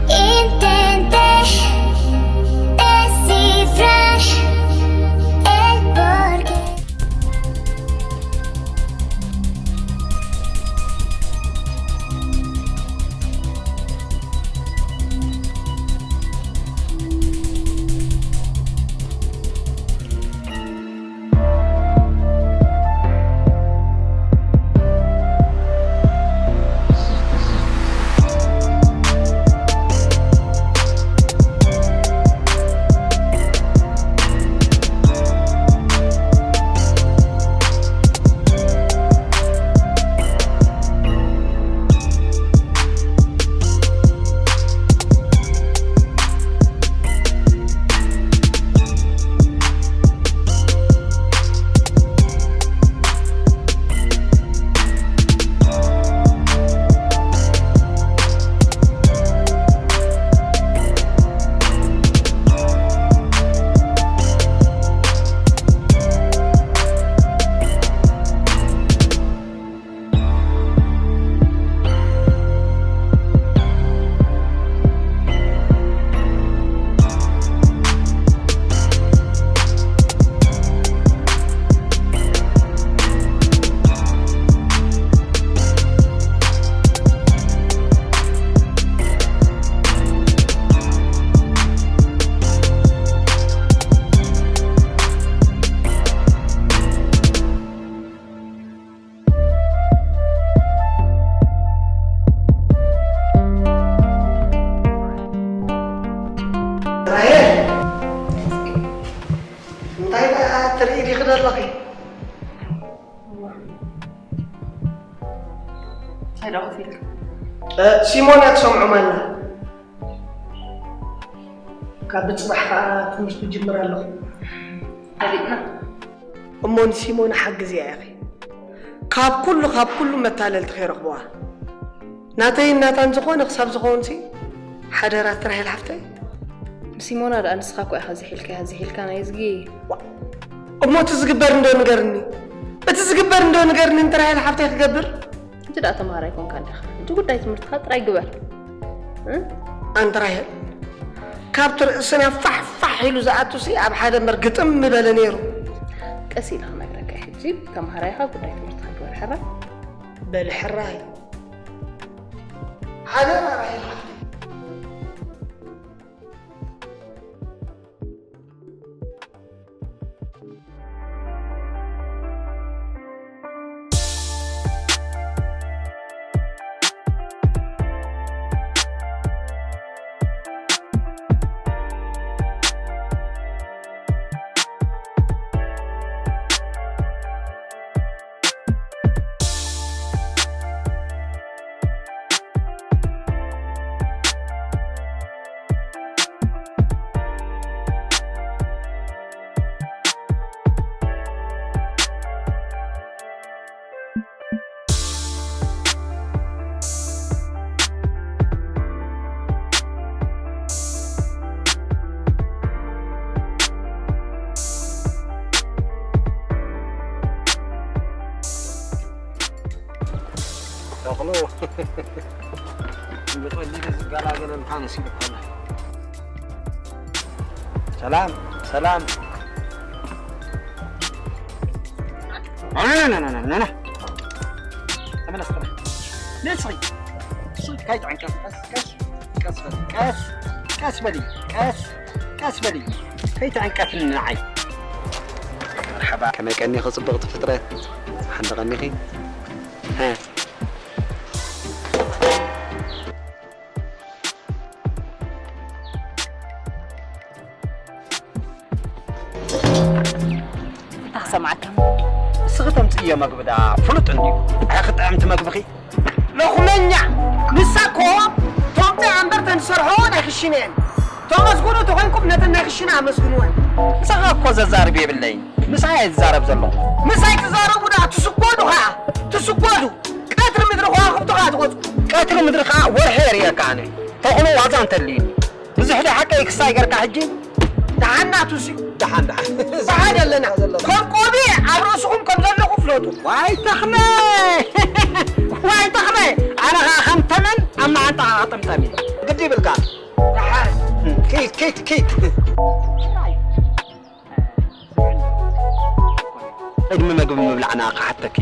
Intente descifrar el porqué. ራሄል፣ እንታይ ደኣ ትርኢ ዲኺ ዘለኺ? እንታይ ደኣ ኮፍ ኢልካ? እ፣ ሲሞና ትሰምዖም ኣላ። ካብ ብጽባሕ ከኣ ትምህርቲ ጅምር ኣለኹ። ፈሊጥና። እሞ ንሲሞና ሓግዝያ ኢኺ። ካብ ኩሉ፣ ካብ ኩሉ መታለልቲ ከይረኽብዋ። ናተይን ናታን ዝኾነ ክሳብ ዝኸውን ሲ ሓደራ ትራሄል ሓፍተይ። ሲሞና ደኣ ንስኻ እኮ ኢኻ ዝሒልካያ፣ ዝሒልካ ናይ ዝጊ። ዋ፣ እሞ እቲ ዝግበር እንዶ ንገርኒ። እቲ ዝግበር እንዶ ንገርኒ፣ ንትራሄል ሓፍተይ ክገብር። ሕጂ ደኣ ተምሃራይ ኮንካ እንዲኻ። ሕጂ ጉዳይ ትምህርትኻ ጥራይ ግበር። እ? ኣንታ ራሄል፣ ካብቲ ርእስና ፋሕ ፋሕ ኢሉ ዝኣቱሲ ኣብ ሓደ እምበር ግጥም ምበለ ነይሩ። ቀስ ኢለ ክነግረካ እየ። ሕጂ ተምሃራይኻ ጉዳይ ትምህርትኻ ግበር ሕራይ። በል ሕራይ። ሓደራ ራሄል ሓፍተይ። ተኽሉ፣ ብቐሊሉ ዝገላገለ ምዃኑ ሲልካ ኣላ። ሰላም፣ ሰላም። ና፣ ና፣ ና። ተመለስ፣ ተመለስ። ነስሪ። ስሪ፣ ካይትዕንቀፍ። ቀስ፣ ቀስ፣ ቀስ በሊ። ቀስ፣ ቀስ በሊ። ቀስ፣ ቀስ በሊ። ከይትዕንቀፍኒ ንዓይ። መርሓባ። ከመይ ቀኒኺ ጽብቕቲ ፍጥረት? ሓንዲ ቀኒኺ? ሃ። እንታይ ክሰምዓካ? ንስኺ ተምጽእዮ መግቢ ደኣ ፍሉጥ እንድዩ። ኣይ ክጥዕምቲ መግብኺ። ሎኽመኛ! ንሳ እኮ ተምጽኣ እምበር ተን ዝሰርሖ ናይ ክሽነ እየን። ተመስግኑ ተኾይንኩም ነተን ናይ ክሽነ ኣመስግንወን። ምሳኻ እኮ ዘዛርብ የብለይን። ምሳይ እየ ዝዛረብ ዘለኹ። ምሳይ ትዛረቡ ደኣ ትስጎዱ ኸኣ። ትስጎዱ። ቀትሪ ምድሪ ከዋኽብቲ ኸኣ ትቖጽሩ። ቀትሪ ምድሪ ኸኣ ወርሒ የርእየካ ኣነ። ተኽሉ ዋዛ እንተልዩኒ። ብዙሕ ዶ ሓቀይ ክሳይ ገርካ ሕጂ? ደሓን ናቱ ሲ ደሓን ደሓን። በሓደ ኣለና። ከም ቆቢዕ ኣብ ርእስኹም ከም ዘለኹ ፍለጡ። ዋይ ተኽለ! ዋይ ተኽለ! ኣነ ኸዓ ከም ተመን ኣብ መዓንጣኻ ክጥምጠም እየ። ግዲ ይብልካ። ደሓን። ኪድ ኪድ ኪድ። ቅድሚ መግቢ ምብላዕና ክሓተኪ፣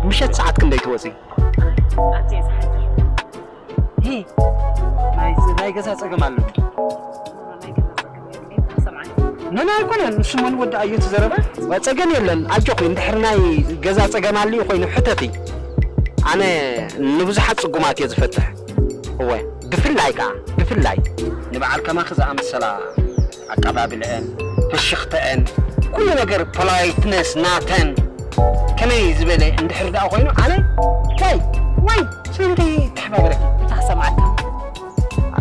ምሸት ሰዓት ክንደይ ትወፂ? ኣዝየ ዝሓድር። ሂ፣ ናይ ናይ ገዛ ፀገም ኣሎ። ናይ ገዛ ፀገም የብለይን፣ ተሰምዓኒ። ነና ኣይኮነን፣ ንሱ መን ወዲ ኣዮ ትዘረበ? ዋ፣ ፀገም የለን፣ ኣጆኺ፣ እንድሕር ናይ ገዛ ፀገም ኣልዩ ኮይኑ ሕተቲ። ኣነ ንብዙሓት ፅጉማት እየ ዝፈትሕ። እወ፣ ብፍላይ ከኣ፣ ብፍላይ ንበዓል ከማኺ ዝኣመሰላ ኣቀባብልአን፣ ፍሽኽተአን፣ ኩሉ ነገር ፖላይትነስ ናተን ከመይ ዝበለ እንድሕር ደኣ ኮይኑ፣ ኣነ ዋይ፣ ዋይ፣ ስለምንታይ ተሓባብረኪ? እንታይ ክሰምዓካ?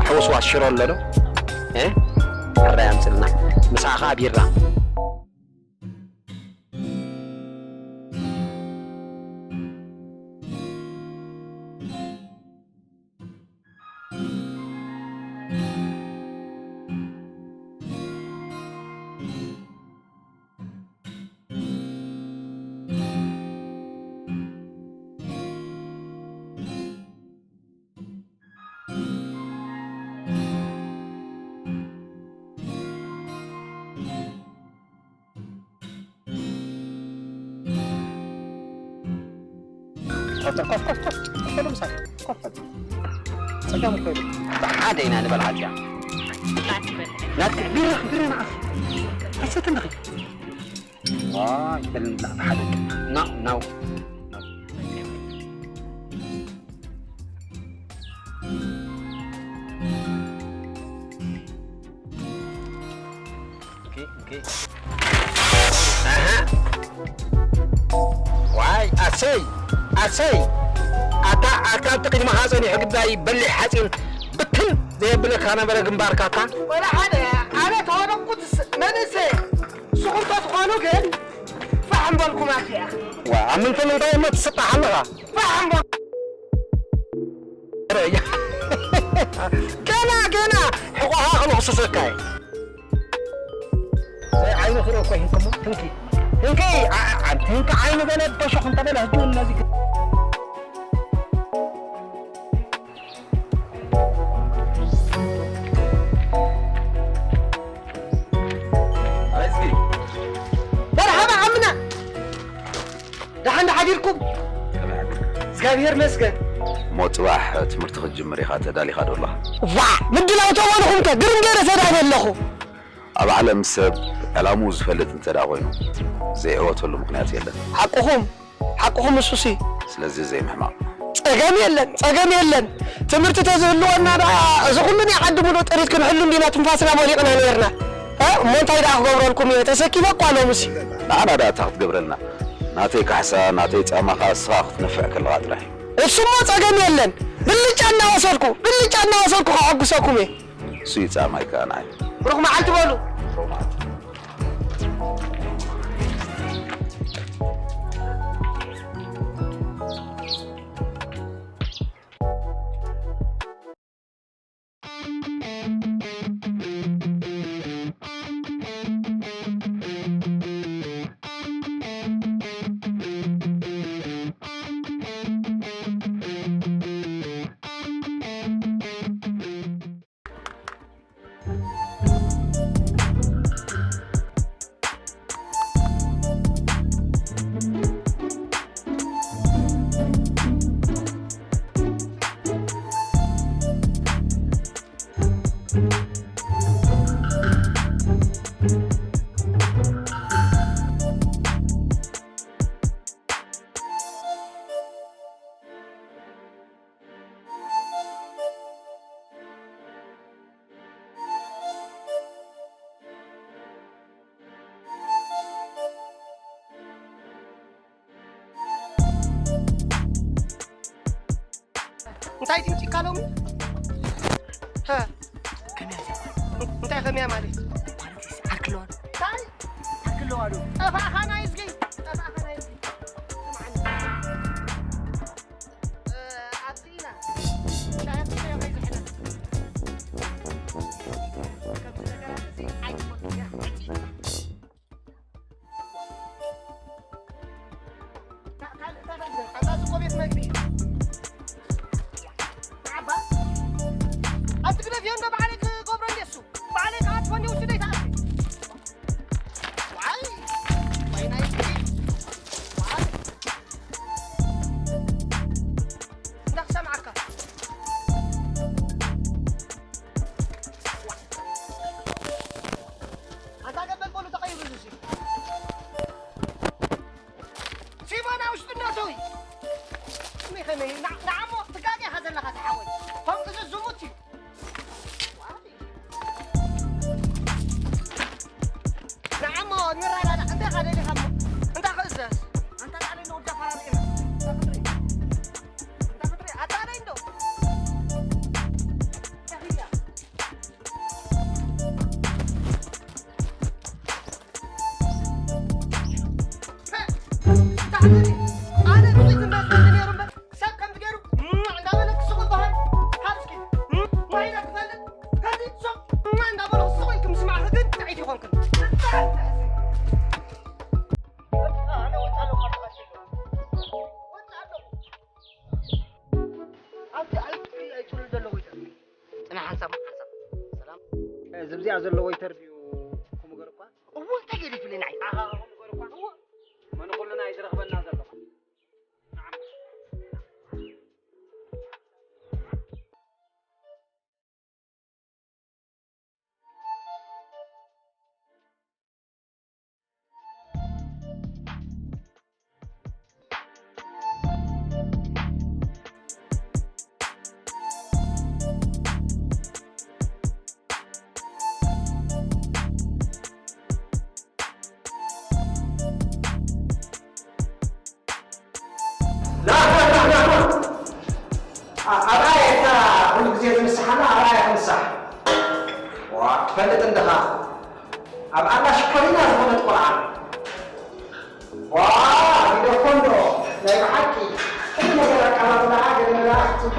ሕውስዋስ ሽሮ ኣሎ ዶ? እ? ሕራይ ኣምጽልና። ምሳኻ ቢራ። ኮፍ በል፣ ኮፍ፣ ኮፍ፣ ኮፍ፣ ኮፍ በሉ ምሳይ፣ ኮፍ በሉ። ጸገም እኮ የብሉን። ብሓደ ኢና ንበልዓ እዚኣ። ናትኪ ቢራ፣ ቢራ ንዓኺ። ኣይሰትን ዲኺ? ዋይ፣ በል ንብላዕ ብሓደ። ናው፣ ናው፣ ናው። ኦኬ፣ ኦኬ። ኣሃ። ዋይ፣ ኣሰይ፣ ኣሰይ። ኣታ፣ ኣታ፣ እቲ ቅድመኻ ጸኒሑ ግዳይ በሊሕ ሓጺን ብትን ዘየብለካ ነበረ ግንባርካ ኣታ። ወላ ሓደ፣ ኣነ ተወደቁትስ መንእሰይ። ንስኹም ተትኾኑ ግን ፋሕ ምበልኩም ኣዲኣ። ዋ፣ ኣብ ምንታይ ምንታይ እሞ ትስጣሕ ኣለኻ? ፋሕ ምበል-፣ ገና፣ ገና ሕቆኻ ክልኽስሰካ እየ። ዘይ ዓይኑ ክርኢ እኮ ይህንክሞ። ህንኪ፣ ህንኪ፣ ዓ-፣ ዓ-፣ ህንኪ ዓይኑ ገለ በሾኽ እንተበለ ህጂ እውን ነዚ ግ-፣ መርሓባ ዓምና፣ ደሓን ዶ ሓዲርኩም? ከመይ ሓዲርካ? እግዚኣብሔር መስገን። እሞ ጽባሕ ትምህርቲ ክትጅምር ኢኻ፣ ተዳሊኻ ዶ ኣለኻ? ዋ፣ ምድላው ተባልኹም ከ ግርም ገይረ ተዳልየ ኣለኹ። ኣብ ዓለም ሰብ ዕላምኡ ዝፈልጥ እንተ ደኣ ኮይኑ፣ ዘይዕወተሉ ምኽንያት የለን። ሓቅኹም፣ ሓቅኹም እሱሲ። ስለዚ ዘይምሕማቕ። ጸገም የለን፣ ጸገም የለን። ትምህርቲ ተዝህልወና ደኣ እዚ ኩሉ ናይ ዓዲ ምሉእ ጥሪት ክንሕሉ እንዲና ትንፋስና ሞሊቕና ነይርና። እ? እሞ እንታይ ደኣ ክገብረልኩም እየ? ተሰኪመ እኳ ሎምሲ። ንዓና ደኣ እታ ክትገብረልና። ናተይ ካሕሳ፣ ናተይ ጻማ ከኣ እስኻ ክትነፍዕ ከለኻ ጥራሕ እዩ። እሱሞ ጸገም የለን። ብልጫ እናወሰድኩ፣ ብልጫ እናወሰድኩ ከሐጉሰኩም እየ። እሱ እዩ ጻማይ ከኣ ንዓይ። ብሩኽ መዓልቲ በሉ። ብሩኽ መዓልቲ። እንታይ ድምፂ ካሎሚ? ሀ? ከመይ ኣለ? እንታይ ከመይ ማለት? ማለት ዓርኪ ኣለዋ ዶ? እንታይ? ዓርኪ ኣለዋ ዶ? ጠፋእኻ ናይ እዝጊ፣ ጠፋእኻ ናይ እዝጊ። ስምዓኒ። እ፣ ኣብዚ ኢና። ሻሂ ክሰዮ ከይዝሕለ። ከምዚ ነገር ግደፍዮ እንዶ ባዕለይ ክገብሮ እንዴ እሱ። ባዕለይ ክኣትፎ እንዴ ውስደይ ተኣትፊ። ዋይ፣ ዋይ ናይ ዋይ። እንዳ ክሰምዓካ። ኣንታ ገበል በሉ ተቐይሩ እዚ። ሲሞና ውሽጡ እናተዊ። ከመይ፣ ከመይ፣ ና-፣ ንዓሞ ትጋገ ኢኻ ዘለኻ ዝሓወይ። ከምዚ ዝሙት እዩ። ንዓሞ ንረዳዳእ። እንታይ ኢኻ ደሊኻ እሞ? እንታይ ክእዘዝ? ኣንታ ጣዕለይ ንወዳ ፈራሪእና። እንታይ ክትርኢ? እንታይ ክትርኢ? ኣታ ኣነይ እንዶ። እንታይ ክትርኢ? ኣነ ብዙይ ዝመስለኒ ነይሩ እምበር፣ ሰብ ከምዚ ገይሩ እንዳበለ ክስቑ ዝበሃል። ሃብ እስኪ፣ ዋሂዳ ትፈልጥ? ከምዚ ሱቕ እንዳበሉ ክስቑ ኢልኩም ምስማዕኺ ግን ጥዕይቲ ይኾንክን። ኣነ ወጣ ኣለኹ፣ ወጣ ኣለኹ። ኣብቲ ኣይትሪ ኣይትሪ ዘለዎ ይጠፍእ። ጽናሕ ሓንሳብ፣ ሓንሳብ። ሰላም። እዚ ኣብዚኣ ዘሎ ወይተር ድዩ? ከምኡ ገይሩ እኳ። እዎ፣ እንታይ ገዲፉለይ ንዓይ? ኣኻ፣ ከምኡ ገይሩ እኳ። እዎ። መን ኩልና እዩ ዝረኽበና ዘሎ? ና፣ ና፣ ና፣ ና፣ ና። ኣ-፣ ኣብኣ እያ እታ ኩሉ ግዜ ትንስሓና፣ ኣብኣ እያ ትንሳሕ። ዋ፣ ትፈልጥ እንድኻ። ኣብ ኣላ ሽኮሪና ዝኾነት ቆልዓ። ዋ፣ ቪድዮ ኮንዶ፣ ናይ ብሓቂ። ኩሉ ነገር ኣቀባብላኣ፣ ገለ ገለ ጽቡቕ።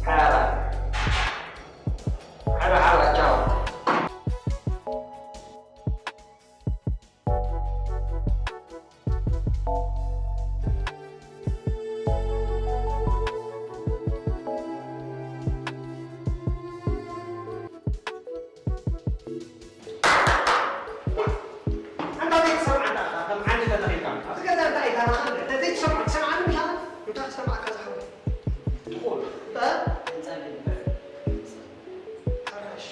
ሓራ። ሓራ፣ ሓራ፣ ቻው። ኣንታ ዘይትሰምዓና ኢኻ፣ ከም ዓንዲ ተተኺልካ። ኣብዚ ገዛ እንታይ ኢልካ ንኽእል? እንተ ዘይትሰምዖ፣ ትሰምዓኒ ምሻ? እንታይ ክሰምዓካ ዝሓወይ? ትኹል። እ? ሕራሽ።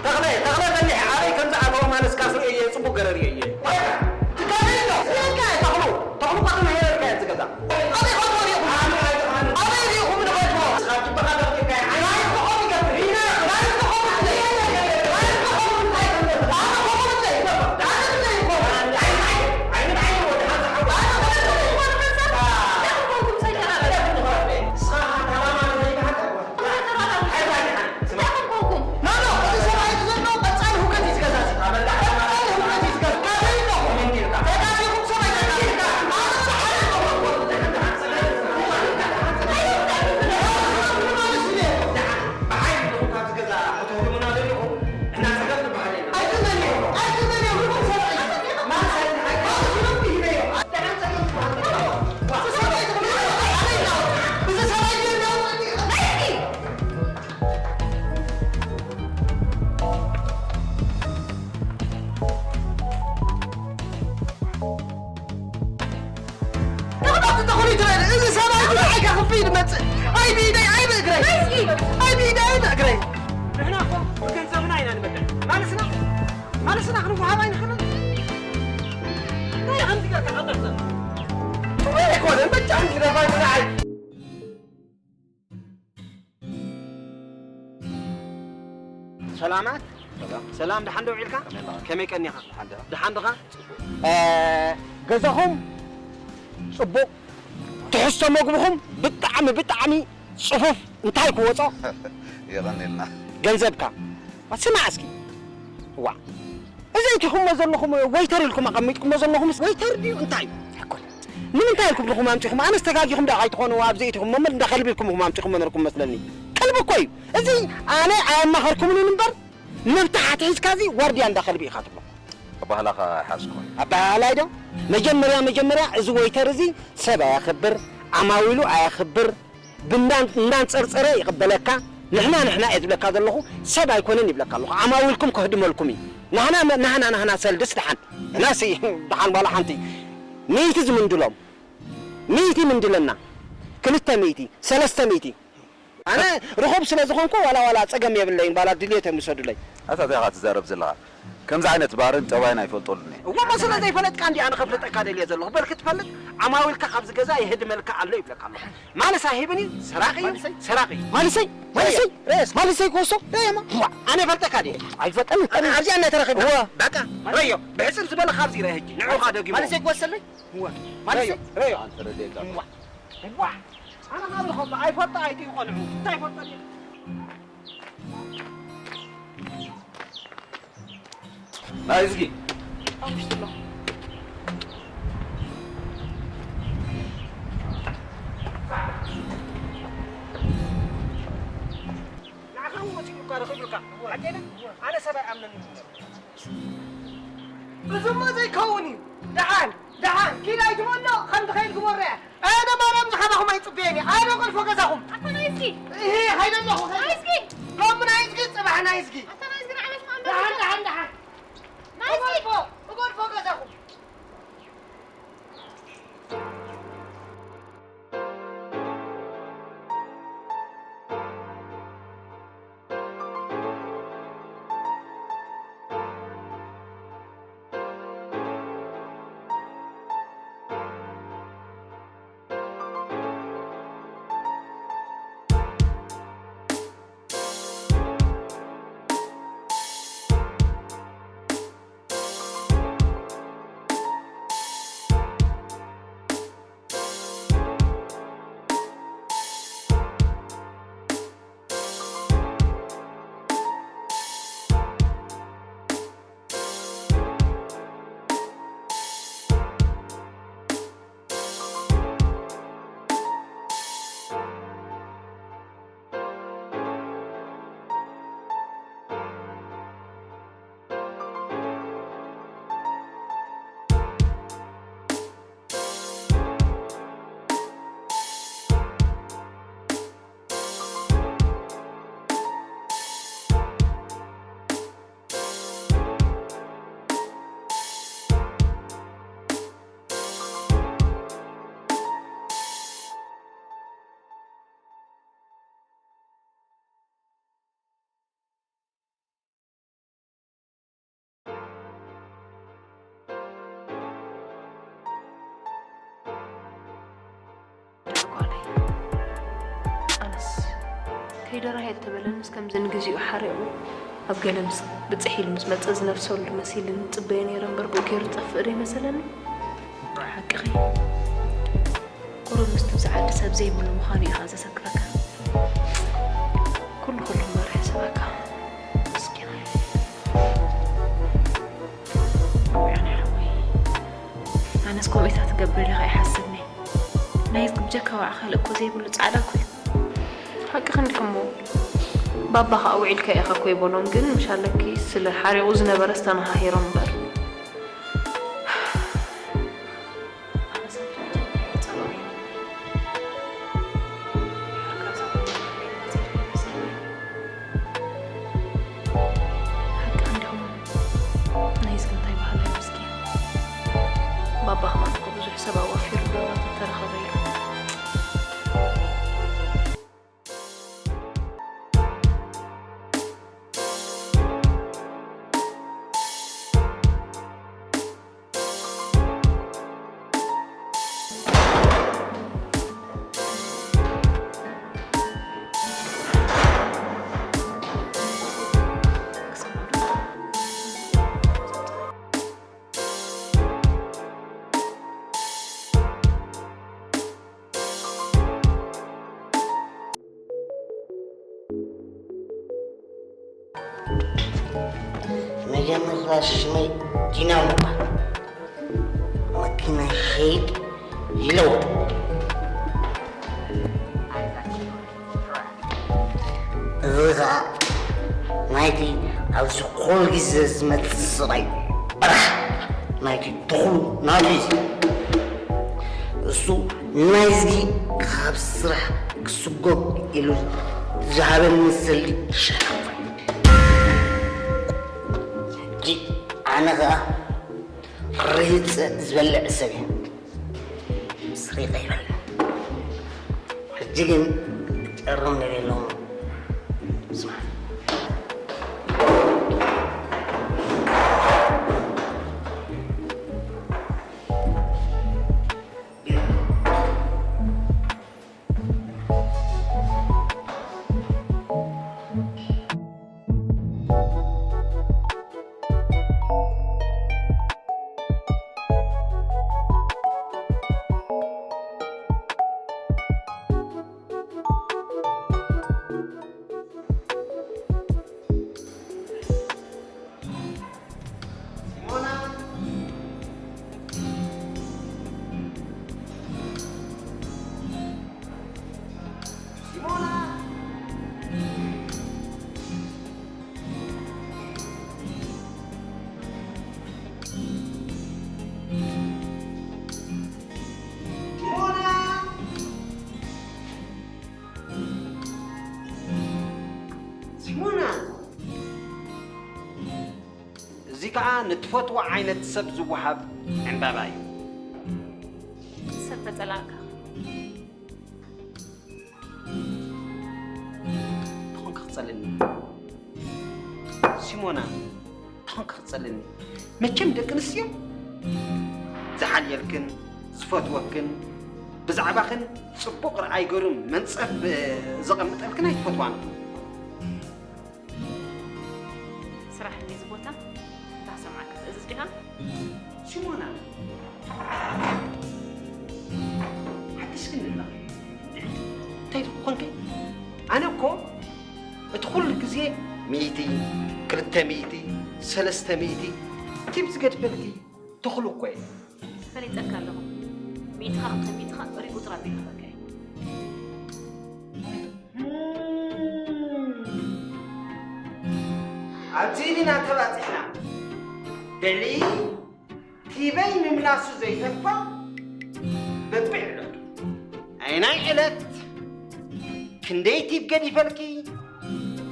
ተኽለ፣ ተኽለ በሊሕ ኣበይ ከም ዝኣተወ ማለስ ካስርኤ እየ፣ ጽቡቕ ገረር እየ። ትካለይ እንዶ፣ ስለ እንታይ ተኽሉ፣ ተኽሉ እኳ ተማሂረልካ እየ ዝገዛ። ኣበይ ኸድዎ ሪኢኹም? ኣበይ ሪኢኹም ንኸድዎ? ንስኻ ጅባኻ ደቂቕካ፣ ናይ ዝኾኑ ይገብር። ናይ ዝኾኑ እንታይ? ናይ ዝኾኑ እንታይ? ኣነ ዝኾኑ እንታይ? ኣነ እንታይ ይኾኑ? ኣነ እንታይ ይኾኑ? ኣነ እንታይ ይኾኑ? ኣነ እንታይ ይኾኑ? ንስኻ ተራራ ዘይብሃካ ተኽለ ትተኽሉ ይትረድ። እዚ ሰብኣይ ብዓይካ ክፍይ ዝመጽእ። ኣይ ብኢደይ፣ ኣይ ብእግረይ። ኣይ ብኢደይ፣ ኣይ ብእግረይ። ንሕና እኮ ብገንዘብና ኢና ንበልዕ። ማለስና፣ ማለስና ክንወሃብ ኣይንኽእልን። እንታይ ኢኻ ከምዚ ጌርካ ቀጠርተር? ወይ ኣይኮነን፣ በጃ እንጂ ደፋይ ንዓይ። ሰላማት። ሰላም። ሰላም፣ ደሓን ዶ ውዒልካ? ከመይ ኣለኻ? ከመይ ቀኒኻ? ደሓን ዲኻ? ደሓን ዲኻ? ጽቡቕ። እ፣ ገዛኹም ጽቡቕ፣ ትሕዝቶ መግብኹም ብጣዕሚ፣ ብጣዕሚ ጽፉፍ፣ እንታይ ክወጾ? የቐንየልና። ገንዘብካ። ስማዕ እስኪ። ዋ። እዚ እቲኹምዎ ዘለኹም፣ ወይተር ኢልኩም ኣቐሚጥኩምዎ ዘለኹምስ ወይተር ድዩ? እንታይ እዩ? ኣይኮነን። ንምንታይ ኢልኩም ኢኹም ኣምጺኹም? ኣነስ ተጋጊኹም ዶ ኣይትኾኑ? ኣብዚ እቲኹምዎ እንዳኸልቢ ኢልኩም ኢኹም ኣምጺኹምዎ ነርኩም መስለኒ። ከልቢ እኮ እዩ። እዚ ኣነ ኣየማኸርኩምንን እምበር፣ መብትሕ ኣትሒዝካ እዚ ዋርድያ እንዳ ከልቢ ኢኻ ትብሎ። ኣባህላኻ ኣይሓዝኩን። ኣባህላይ ዶ? መጀመርያ፣ መጀመርያ እዚ ወይተር እዚ ሰብ ኣየኽብር፣ ዓማዊሉ ኣየኽብር፣ ብእንዳ-፣ እንዳንጸርጸረ ይቕበለካ። ንሕና፣ ንሕና እየ ዝብለካ ዘለኹ፣ ሰብ ኣይኮነን ይብለካ ኣለኹ። ዓማዊልኩም ከህድመልኩም እዩ። ናህና፣ ናህና፣ ናህና ሰልድስ ደሓን። ንሕናሲ ደሓን ዋላ ሓንቲ ሚእቲ ዝምንድሎም። ሚእቲ ምንድለና። ክልተ ሚእቲ፣ ሰለስተ ሚእቲ። ኣነ ርኹብ ስለ ዝኾንኩ ዋላ፣ ዋላ ጸገም የብለይን። ዋላ ድልየቶም ይውሰዱለይ። ኣታ እንታይ ኢኻ ትዛረብ ዘለኻ? ከምዚ ዓይነት ባህርን ጠባይን ኣይፈልጠሉን እየ። እሞ፣ እሞ ስለ ዘይፈለጥካ እንዲ ኣነ ከፍልጠካ ደልየ ዘለኹ። በል ክትፈልጥ፣ ዓማዊልካ ካብዚ ገዛ የህድመልካ ኣሎ ይብለካ ኣለኹ። ማለስ ኣይህብን እዩ፣ ሰራቂ እዩ፣ ማለሰይ? ሰራቂ እዩ። ማለሰይ? ማለሰይ? ረየስ? ማለሰይ ክወስዶ? ረየማ? ዋ፣ ኣነ ፈልጠካ ድየ? ኣይፈልጠን፣ ኣይፈልጠን። ኣብዚኣ እናተረኸብና። እወ። በቃ፣ ረዮ፣ ብሕጽር ዝበለ ካብዚ ረየ ሕጂ። ንዑኻ ደጊሞ። ማለሰይ ክወስደለይ? እወ። ማለሰይ? ረዮ፣ ረዮ። ኣንተ ረድኤካ። እዋ። እዋ። ኣነ ካብ ልኸባ ኣይፈልጣ ኣይጥይቆ ንዑ። እንታይ ይፈልጠ ድየ? ናይዝጊ። ኣብ ውሽጢ ኣሎ። ንዓኻ እውን መሲሉካ ረኺቡልካ። ሓቀይ ድዩ? ኣነ ሰብ ኣይኣምነንን እዩ። እዚ እሞ ዘይከውን እዩ። ደሓን፣ ደሓን፣ ኪድ ኣይትበሎ፣ ከም ትኸይድ ግበሮ እያ። ኣነ ማርያም ዝኸባኹም ኣይጽበየን እየ። ኣነ ገድፎ ገዛኹም። ኣታ ናይዝጊ። እሂ፣ ሃይለ ኣለኹ። ናይዝጊ። ከም ናይዝጊ ጽባሕ ናይዝጊ። ኣታ ናይዝጊ ንዓመት ማን ደሓን፣ ደሓን፣ ደሓን። ናይዝጊ። እገድፎ፣ እገድፎ ገዛኹም። ደራይ ኣይተበለንስ ከምዚ ንግዚኡ ሓሪቑ ኣብ ገለ ምስ ብጽሕ ኢሉ ምስ መጸ ዝነፍሰሉ መሲልኒ ጽበዮ ነይረ እምበር ብኡ ገይሩ ዝጠፍእ ዶ ይመሰለኒ? ሓቅኺ። ቁሩብ ምስቲ ኣብዚ ዓዲ ሰብ ዘይብሉ ምዃኑ ኢኻ ዘሰክፈካ። ኩሉ ኩሉ እምበር ሕሰበካ። ምስኪና። ውዑይ ሓወይ። ኣነስ ከምኡ ኢታ ትገብር ኢለ ከኣ ይሓስብኒ። ናይ ብጀካ ዋዕ ካልእ እኮ ዘይብሉ ጻዕዳ እኮ እዩ። ሓቅኺ እንዲኹም እሞ። ባባ ከኣ ውዒልካ ኢኻ እኮ ይበሎም፣ ግን ምሽ ኣለኪ ስለ ሓሪቑ ዝነበረ ኣስተመሃሂሮም እምበር። ሓቂ እንዲኹም ናይዚ እንታይ ባህላዊ ምስኪን ባባ ከማን እኮ ብዙሕ ሰብ ኣዋፊሩ ዶ ተረኸበ ኢሉ። መጀመርታ ሽመይ ዲና ምባል፣ መኪና ሸይጥ ይለውጥ። እዚ ኸዓ ናይቲ ኣብዚ ኩሉ ግዜ ዝመጽእ ስቓይ ጥራሕ ናይቲ ተኽሉ ናቱ እዩ። እሱ ናይዝጊ ካብ ስራሕ ክስጎግ ኢሉ ዝሃበኒ ሰልዲ ሸነኽ ኮይኑ። ሕጂ ኣነ ኸዓ ርህጽ ዝበልዕ ሰብ እየ። ስሪቐ ይበልዕ። ሕጂ ግን ጨርም ነቤሎም። ስማ። ሲሞና! እዚ ከኣ ንትፈትዎ ዓይነት ሰብ ዝወሃብ ዕምባባ እዩ። ሰብ ተጸላእካ። ተኾንካ ክትጸልእኒ። ሲሞና፣ ተኾንካ ክትጸልእኒ። መቸም ደቂ ኣንስትዮ ዝሓልየልክን ዝፈትወክን ብዛዕባኽን ጽቡቕ ርኣይ ገይሩ መንጸፍ ዘቐምጠልክን ኣይትፈትዋን። ስራሕ ድዩ እዚ ቦታ? እንታይ ክሰምዓካ ትእዝዝ ዲኻ? ሲሞና፣ ሓድሽ ግን ንላ። እንታይ ደኣ ኮንከ? ኣነ እኮ እቲ ኩሉ ግዜ ሚእቲ፣ ክልተ ሚእቲ፣ ሰለስተ ሚእቲ ቲፕ ዝገድፈልኪ ተኽሉ እኮ እየ። ፈሊጠካ ኣለኹ። ሚእትኻ ክልተ ሚእትኻ ሪቁ ጥራይ ይረኽበካ እዩ። ኣብዚ ዲና ተባጺሕና። ደሊ ቲበይ ምምላሱ ዘይተርፋ በብዕለቱ። ኣየናይ ዕለት ክንደይ ቲብ ገዲፈልኪ?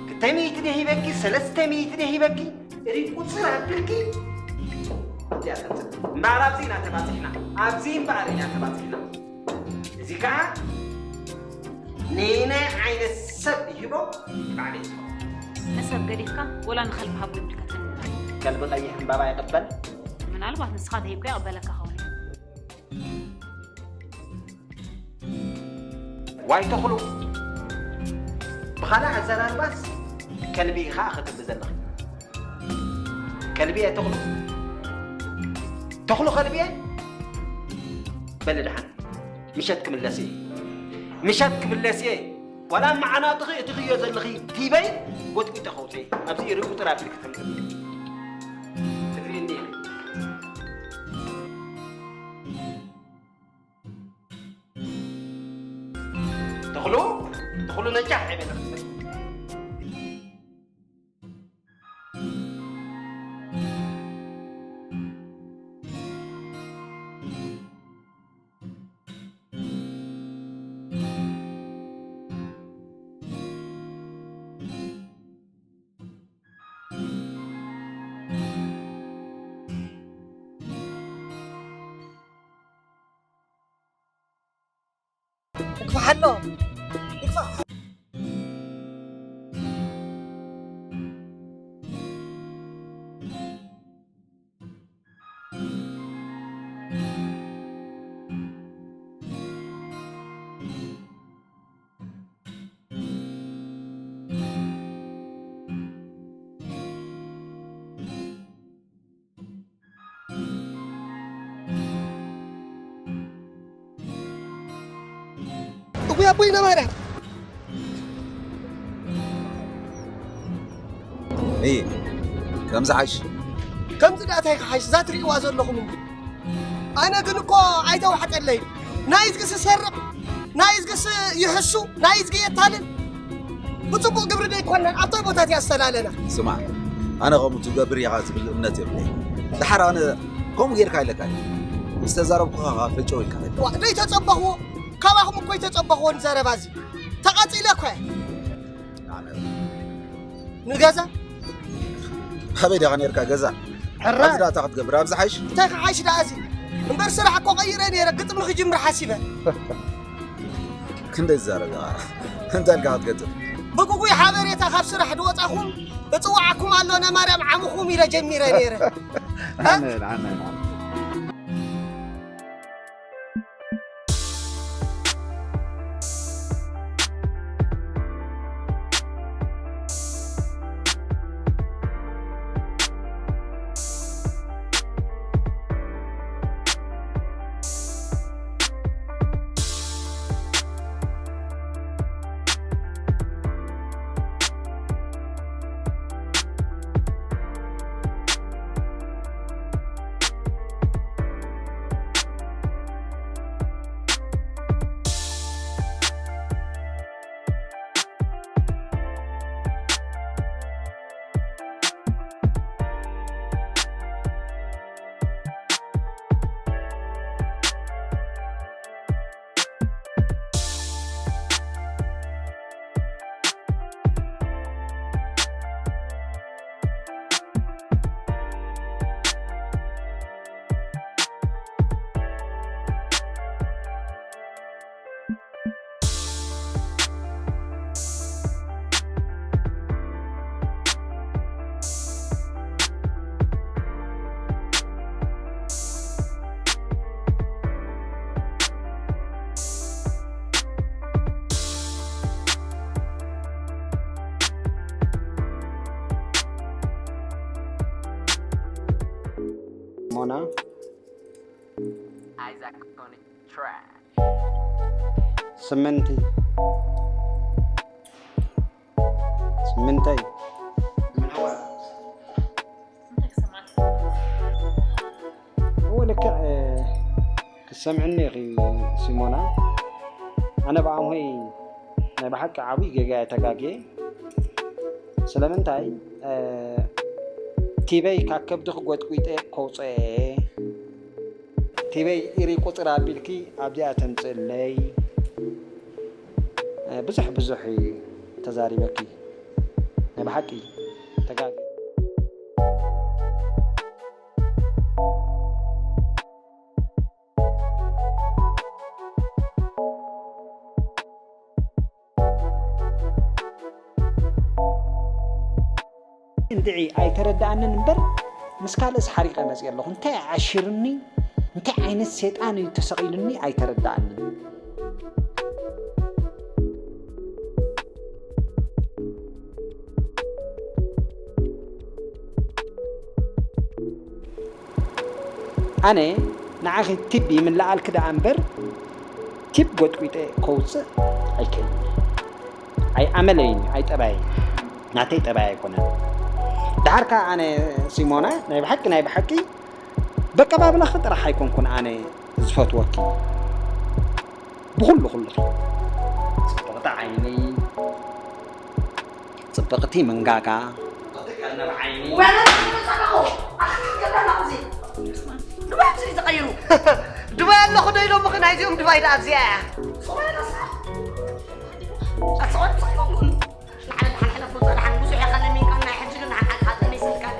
ክልተ ሚእቲ ዶ ሂበኪ? ሰለስተ ሚእቲ ዶ ሂበኪ? ሪቁ ቁጽር ኣቢልኪ። እዚኣ ተብጽሕ። እምበኣር ኣብዚ ኢና ተባጺሕና። ኣብዚ እምበኣር ኢና ተባጺሕና። እዚ ከኣ ነየናይ ዓይነት ሰብ ይህቦ? ባዕለይ ይህቦ። ንሰብ ገዲፍካ ወላ ንኸልቢ ሃቦ ኢልካ ትህንና። ከልቢ ቀይሕ ዕምባባ ይቕበል? ምናልባት ንስኻ ተሂብካ ይቕበለካ ኸውን እዩ። ዋይ ተኽሉ፣ ብኻልእ ኣዘራርባስ ከልቢ ኢኻ ክትብል ዘለኻ። ከልቢ እየ ተኽሉ። ተኽሉ ከልቢ እየ። በል ደሓን። ምሸት ክምለስ እየ። ምሸት ክምለስ እየ። ዋላ መዓናጥኺ እቲ ክዮ ዘለኺ ቲበይ ጎጥቂጠ ከውፅእ እየ። ኣብዚ ኢሪ ቁፅር ኣቢልኪ ተምፅእ። ትግሪ እንዲኺ። ተኽሉ፣ ተኽሉ ነጃሕ ኣይበለኽን። ይግፋሕ ኣሎ። ይግፋሕ። እጉይ ኣቦይና ማርያም። እይ፣ ከምዚ ሓይሽ። ከምዚ ዳእታይ ክሓይሽ፣ እዛ ትርእይዋ ዘለኹም እንዲ። ኣነ ግን እኮ ኣይተዋሕጠለይ። ናይዝግስ ይሰርቕ፣ ናይዝግስ ይሕሱ፣ ናይዝጊ የታልል። ብጽቡቕ ግብሪ ደይኮነን ኣብታይ ቦታ እቲ ኣስተላለና። ስማዕ፣ ኣነ ከምኡ ትገብር ኢኻ ዝብል እምነት የብለይ። ደሓር ኣነ ከምኡ ጌርካ ኢለካ። ምስ ተዛረብኩኻ ኸዓ ፈጨው ኢልካ ኸይድ። ዋ፣ ደይተጸበኽዎ፣ ካባኹም እኮ ይተጸበኽዎ ንዘረባ እዚ። ተቐጺለ እኮ እየ። ንገዛ? ኣበይ ዲኻ ኔርካ ገዛ? ሕራይ። ኣብዚ ደኣ እንታይ ክትገብር? ኣብዚ ሓይሽ? እንታይ ክሓይሽ ደኣ እዚ? እምበር ስራሕ እኮ ቀይረ ነይረ፣ ግጥሚ ክጅምር ሓሲበ። ክንደይ ትዛረብ ኢኻ? እንታይ ኢልካ ክትገጥም? ብግጉይ ሓበሬታ ካብ ስራሕ ዝወጻኹም፣ እጽውዓኩም ኣሎ፣ ነማርያም ዓምኹም ኢለ ጀሚረ ነይረ። ኣሜን፣ ኣሜን፣ ኣሜን። ሞና። Isaac on the track. ስምንቲ። ስምንተይ። እወ፣ ልክዕ፣ እ፣ ክትሰምዕኒ ኢኺ ሲሞና። ኣነ ብኣምሆይ ናይ ብሓቂ ዓብዪ ጌጋ እየ ተጋግየ። ስለምንታይ፣ እ፣ ቲበይ ካብ ከብድኺ ጎጥጒጠ ከውፅኦ እየ። ቲበይ ኢሪ ቁፅር ኣቢልኪ ኣብዚኣ ተምፅእለይ። እ፣ ብዙሕ ብዙሕ እዩ ተዛሪበኪ። ናይ ብሓቂ ተጋግየ። እንድዒ ኣይተረድኣንን እምበር፣ ምስ ካልእስ ሓሪቐ መፅእ ኣለኹ። እንታይ ኣዕሺርኒ፣ እንታይ ዓይነት ሴጣን እዩ ተሰቒሉኒ ኣይተረድኣንን። ኣነ ንዓኺ ቲብ ይምልኣልኪ ደኣ እምበር፣ ቲብ ጎጥጒጠ ከውጽእ ኣይክእልን። ኣይ ኣመለይን፣ ኣይ ጠባይን፣ ናተይ ጠባይ ኣይኮነን። ደሓር ከኣ ኣነ ሲሞና፣ ናይ ብሓቂ፣ ናይ ብሓቂ፣ በቀባብላኺ ጥራሕ ኣይኮንኩን ኣነ ዝፈትወኪ። ብኹሉ ኩሉኺ። ጽብቕቲ ዓይኒ፣ ጽብቕቲ መንጋጋ፣ ጽብቕቲ ቀለብ ዓይኒ። ወላ ጽቡቕ ጸባኹ። ኣታ ገብረ ኣለኹ እዚ። ንባብ ስሪ ተቐይሩ። ድባይ ኣለኹ ዶ ኢሎምኺ? ናይዚኦም ድባይ ደኣ ኣብዚኣ እያ። ጽቡቕ ተስፋ። ኣጽዋር ሳይኮንኩን። ንዓለ ደሓን ሕለፎ፣ ጸድሓን ብዙሕ ኢኻ ለሚንካና፣ ሕጂ ግን ንዓኻ ክሓተኒ ይስልካኒ።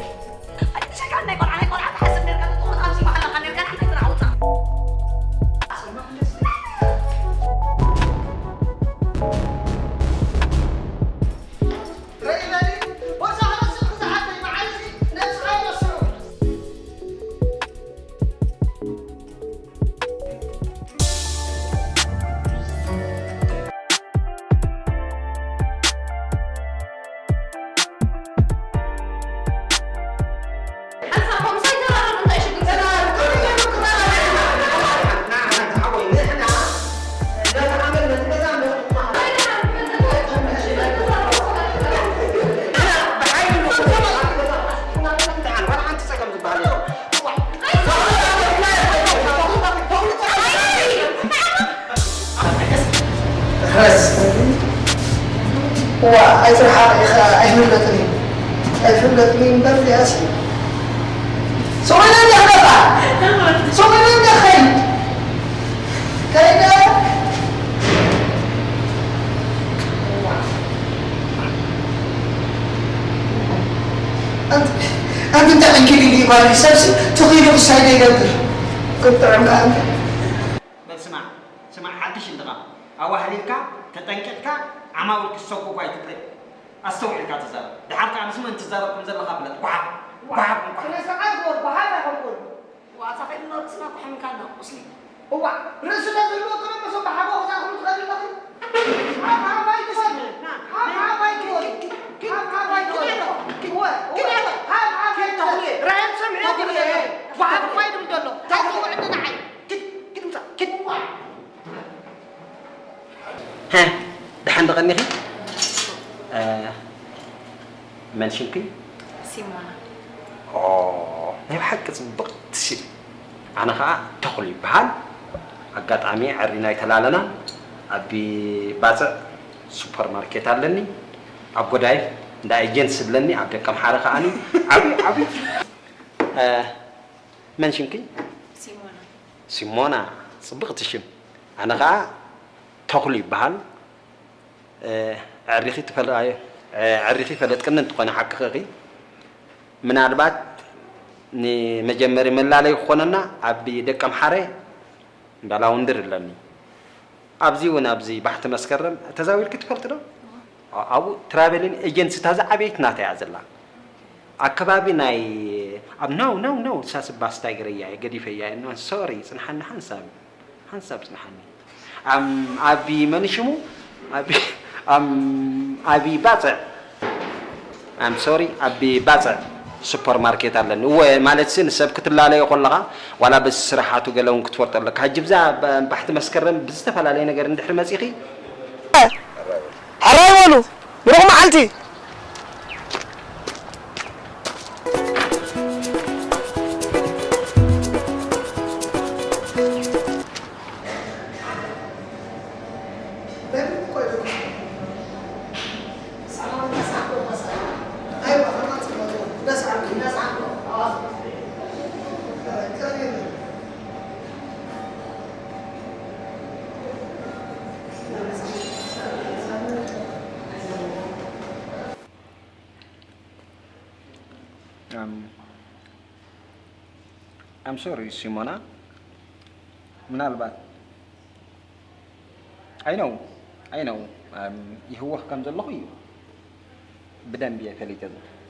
ኣይትሸካኒ፣ ናይ ቆልዓ፣ ናይ ቆልዓ ትሓስብ ኔርካ፣ ትጥቕም ኣብዚ መሓላኻ ኔርካ፣ ንዓይ ትራውጻ። ረስ። ዋ፣ ኣይትርሓቕ ኢኻ፣ ኣይፍለጥን እዩ። ኣይፍለጥን እዩ እምበር፣ ዲያሲ። ሶማልያ እንዲያ ክገባ። ሶማልያ እንዲያ ክኸይድ። ከይደ። ኣንተ፣ ኣንተ እንታይ ዕንኪሊል እዩ ማለት፣ ሰብሲ ተኺሉ ክሳይ ዘይገብር። ክጥዕም ከኣ ኣንተ። በል ስማዕ፣ ስማዕ፣ ሓድሽ እንድኻ ኣዋህሊልካ፣ ተጠንቂቕካ፣ ዓማዊል ክትሰጉጉ ኣይትጥዕም። ኣስተውዒልካ ተዛረብ። ደሓር ከኣ ምስ መን ትዛረብ ከም ዘለኻ ፍለጥ። ጓሓፍ፣ ጓሓፍ፣ ጓሓፍ። ስነ ስርዓት ግበር፣ ጓሓፍ ኣይኮንኩን። ዋታ ከይድና ርእስና ኩሕምካና፣ ቁስሊ። እዋእ፣ ርእሲ ተዝህልወኪ ዶ መሶብ ብሓጎ ክትኣኽሉ ትኸዲ ኣለኺ? ሓፍ ሓፍ ኣይትበሉ። ሓፍ ሓፍ ኣይትበሉ። ሓፍ ሓፍ ኣይትበሉ። እወ፣ እወ። ሓፍ ሓፍ ኣይትበሉ። ራሄል ሰምዒ፣ ጓሓፍ እኳ ይብል ዘሎ። እንታይ ትውዕኒ ንዓይ? ኪድ፣ ኪድ ምጻእ፣ ኪድ። ሀ፣ ደሓን ዶ ቀኒኺ? እ፣ መን ሽምኪ? ሲሞና። ኦ፣ ናይ ብሓቂ ጽብቕቲ ሽም። ኣነ ኸኣ ተኽሉ ይበሃል። ኣጋጣሚ ዕሪና ኣይተላለናን። ኣብ ባጽዕ ሱፐርማርኬት ኣለኒ። ኣብ ጎዳይፍ እንዳ ኤጀንሲ ኣለኒ። ኣብ ደቀምሓረ ከኣኒ ዓብዩ፣ ዓብዩ። እ፣ መን ሽምኪ? ሲሞና። ሲሞና፣ ጽብቕቲ ሽም። ኣነ ኸኣ ተኽሉ ይበሃል። እ፣ ኣዕሪኺ ትፈል-፣ ኣይ፣ እ፣ ኣዕሪኺ ፈለጥክኒ እንተኾነ ሓቅኺ ኢኺ። ምናልባት ንመጀመሪ መላለዪ ክኾነና ኣብ ደቀምሓረ እንዳ ላውንድሪ ኣለኒ። ኣብዚ እውን ኣብዚ ባሕቲ መስከረም ተዛዊርኪ ትፈልጢ ዶ? ኣ-፣ ኣብኡ ትራቨልን ኤጀንሲ እታ ዝዓበየት ናተይ እያ ዘላ። ኣብ ከባቢ ናይ ኣብ ናው ናው ናው ሳስ ባስ ታይገረያ እየ ገዲፈያ እየ። ኖ፣ ሶሪ፣ ጽንሓኒ ሓንሳብ፣ ሓንሳብ ጽንሓኒ። ኣም፣ ኣብ መን ሽሙ? ኣብ፣ ኣም፣ ኣብ ባጽዕ። ኣም ሶሪ፣ ኣብ ባጽዕ ሱፐርማርኬት ኣለኒ። እወ፣ ማለት ሲ ንሰብ ክትላለዮ ከለኻ ዋላ በዚ ስራሓቱ ገለ እውን ክትፈልጦ ኣለካ። ሕጂ ብዛ ባ-፣ ባሕቲ መስከረም ብዝተፈላለየ ነገር እንድሕሪ መጺኺ። ሕራይ በሉ፣ ብሩኽ መዓልቲ። ኣም፣ ኣም ሶሪ ሲሞና፣ ምናልባት፣ ኣይ ኖው፣ ኣይ ኖው፣ ኣም፣ ይህወኽ ከም ዘለኹ እዩ ብደንቢ እየ ፈሊጠ፣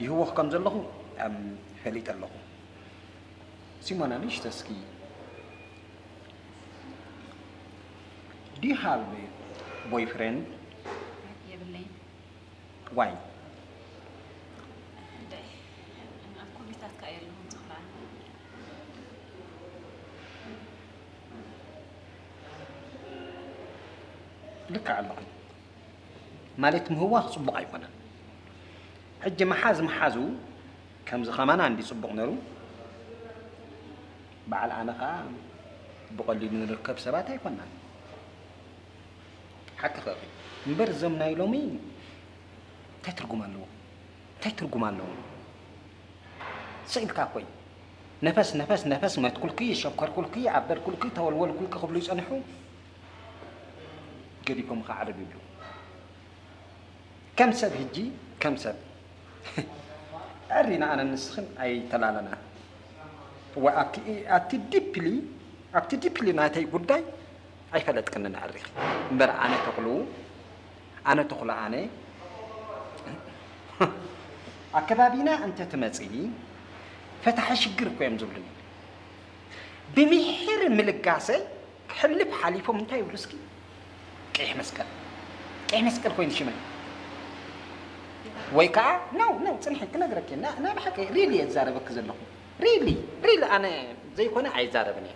ይህወኽ ከም ዘለኹ፣ ኣም፣ ፈሊጠ ኣለኹ። ሲሞና፣ ንእሽቶ እስኪ፣ do you have a boyfriend? የብለይን። Why? እንደ-፣ ኣብ ኮሚታት ከኣ የለኹም ተኽላ። ልክዕ ኣለኹም። ማለት ምህዋኽ ጽቡቕ ኣይኮነን። ሕጂ ምሓዝ ምሓዙ ከምዚ ከማና እንዲ ጽቡቕ ነሩ። በዓል ኣነ ኸኣ ብቐሊሉ ንርከብ ሰባት ኣይኮናን። ሓቂ ኸ እምበር እዞም ናይ ሎሚ እንታይ ትርጉም ኣለዎ? እንታይ ትርጉም ኣለዎ? ስቕ ኢልካ እኮ እዩ። ነፈስ ነፈስ ነፈስ መትኩልኪ፣ ሸኮርኩልኪ፣ ኣበድኩልኪ፣ ተወልወልኩልኪ ክብሉ ይጸንሑ። ገዲፎም ኸዓ ዓረብ ይብሉ። ከም ሰብ ሕጂ ከም ሰብ ኣሪና ኣነ ንስኽን ኣይተላለና። ኣቲ ዲፕሊ ኣብቲ ዲፕሊ ናተይ ጉዳይ ኣይፈለጥክንን ኣሪኺ እምበር ኣነ ተኽሉ ኣነ ተኽሉ ኣነ ኣከባቢና እንተ ትመጺ ፈታሒ ሽግር እኮ እዮም ዝብሉኒ። ብምሒር ምልጋሰይ ክሕልፍ ሓሊፎም እንታይ ይብሉ እስኪ? ቀይሕ መስቀል ቀይሕ መስቀል ኮይኑ ሽመይ ወይ ከዓ ነው ነው ጽንሒ ክነግረኪ እና እና ብሓቂ ሪሊ እየ ዝዛረበኪ ዘለኹ ሪሊ ሪሊ ኣነ ዘይኮነ ኣይዛረብን እየ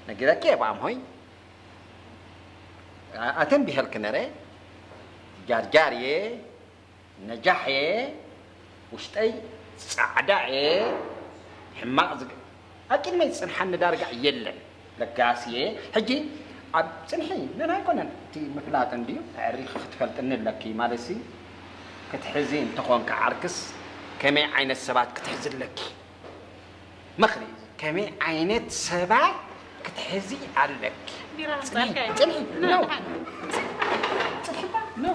ነጊረኪ እየ ብኣምሆይ ኣተንቢሀልኪ ነረ ጃርጃር እየ ነጃሕ እየ ውሽጠይ ጻዕዳ እየ ሕማቕ ዝግ ኣብ ቅድመይ ዝጽንሓኒ ዳርጋ የለን ለጋስ እየ ሕጂ ኣብ ጽንሒ ነን ኣይኮነን እቲ ምፍላጥ እንድዩ ኣዕሪኺ ክትፈልጥኒ ኣለኪ ማለት ሲ ክትሕዚ እንተኾንካ ዓርክስ ከመይ ዓይነት ሰባት ክትሕዚ ኣለኪ ምኽሪ ከመይ ዓይነት ሰባት ክትሕዚ ኣለኪ ቢራ ጽንሒ ኣምጻልካ እየ። ጽንሒ No. ጽንሒ no.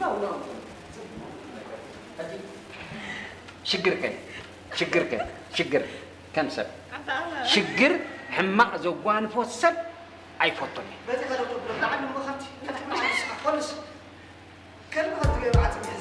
No, no. ሽግር ከ ሽግር ከ ሽግር ከም ሰብ ሽግር ሕማቕ ዘጓንፎ ሰብ ኣይፈቱን እየ በዚ ከለቶ ብሎ ብላዕሊ እሞ ካብቲ ነትሕና ንስኻ ኮንስ ከልቢ ከምቲ ገይሩ ዓጽም እየ